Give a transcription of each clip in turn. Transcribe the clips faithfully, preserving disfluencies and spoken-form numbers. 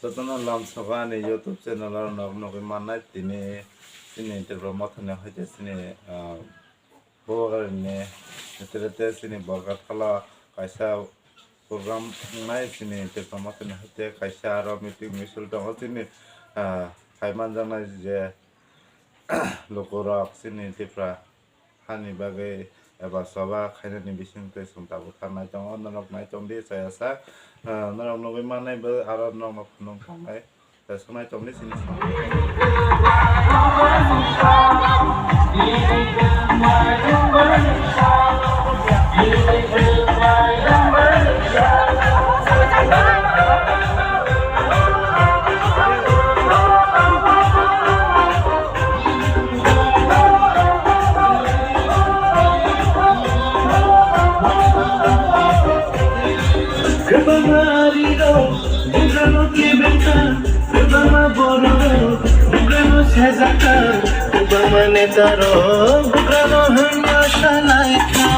Jotono lamsogo ani YouTube channel o nog nogwi mannai tini chini Tripura Mothani hoite chini, ah, Bubagrani netrite chini Borkathalo kaisa program wngnai chini Tripura Mothani hoite kaisa aro meeting misil tongo chini, ah, phai manjaknai je lukurok chini Tripura hani bagwi eba choba khainani bisingtwi chwng tabuk thang nai tongo. Norok nai tong di chaya sak, ah, norok nugwi mannai bo aro norokno phunuk tongnai. Chaya sak nai tong di chini. Kwbangma arirok bugrano kebengkha, kwbangma bororok bugrano sejakha, kwbangma netarok bugrano hwnma salaikha.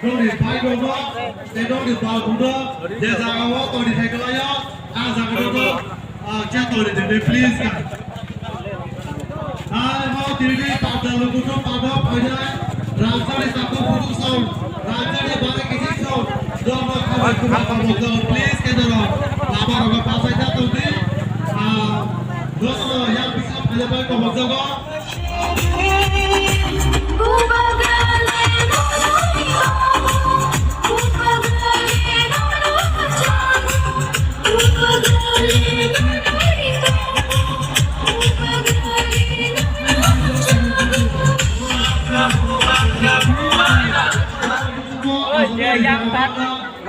Nokni bike rokno tei nokni bike rokno je jaga o tongni thai kwlaio, ah jaga rokno, ah, khe tongni tongni please ka. Hai mo tini parda lukutu parda phainai, rangchakni takhuk bukhuk song, rangchakni bagwi kichik song, nokno khabai kwbang khamok jago, please khe norok lama rokno bachai ta tongdi, ah, nokno yang bisa phaina bai khamok jago.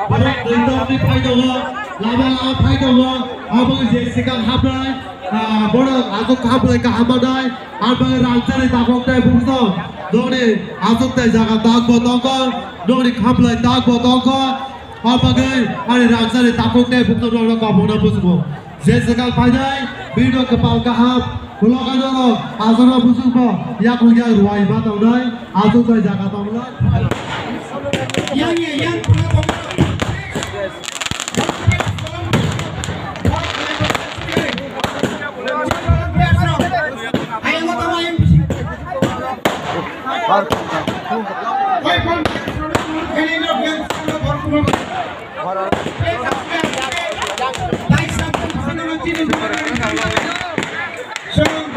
Borok twi tongwi phai tongo, lama lama phai tongo, abo je sikang hapnai, ah, borok aswk hapnai kaham manai, abo rangchakni takhuk tei bukhuksong, nokni aswk tei jaga tak bo tongkha, nokni khaplai tak bo tongkha, abo bagwi ani rangchakni takhuk tei bukhuksong nokno kabukna muchungo. Je swkang phainai, bini kwpal kaham, ulo kainwi aswkno muchungbo yakung yak ruai ma tongnai, aswk bai jaga tongnai. Yang, yang, yang, Chwng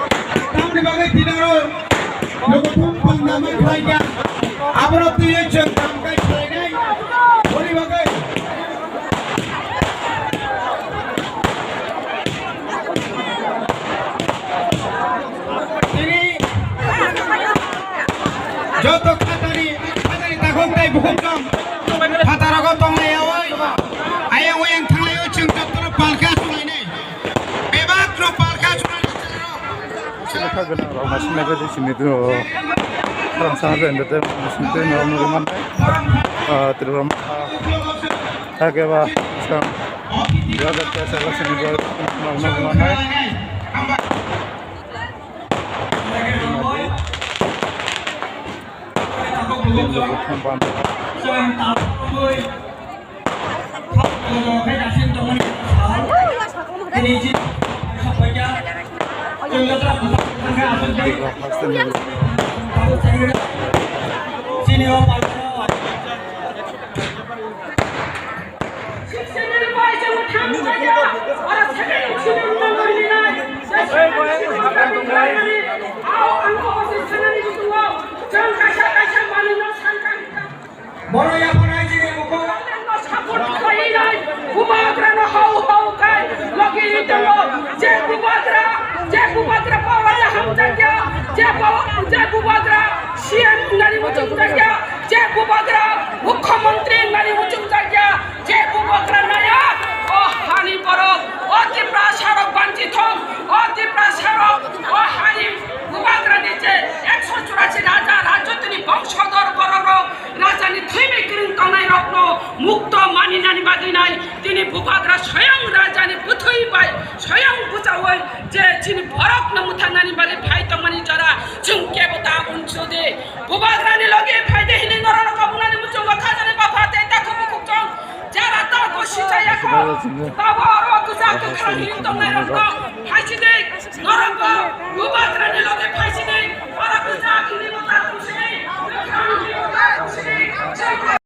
tamni bagwi dinaro logo thum pangna man khlai kha. Abono twiwi chwng tamkai khlainai. Boni bagwi tini joto khatani, khatani takhuk tei bukhuk tong, phataro tonglaiyaui, ayang oyang thanglaiwi chwng jotono palkha sulainai. Bebak rok palkha sulainai. Lekha gwnang rok naising nai khe sini twi o. Rang sana entertainment sini twi o nugwi mannai. Ah, Tripura Motha. Hakhe ba skang. Brother Tesla sini twi o nugwi mannai. Borok yaphanai chini bukhuk. Bubagrano hau hau khai logi tongo. Je bubagra, je bubagra power hamjakya, je power, je bubagra C M nani muchungjakya, je bubagra mukhyamantri nani muchungjakya, je bubagra naya, o hani borok, o Tiprasa rok banchi thong, o Tiprasa rok, o hani. Bubagra soyang rajani bwthwi bai soyang bwchaui je chini borokno mwthangnani bagwi phai tongmani jora chwng kebo ta unsudi. Bubagrani logi phaide hinwi norokno kabunani muchungo khajani bapha tei takhuk bukhuk chong jara tarko sichaya kho. Tabo oro kwchak kwkhrang hinwi tongnairokno phaisidi norokbo Bubagrani logi phaisidi oro kwchak hinwi mwta tungsidi kwkhrang hinwi mwta tungsidi.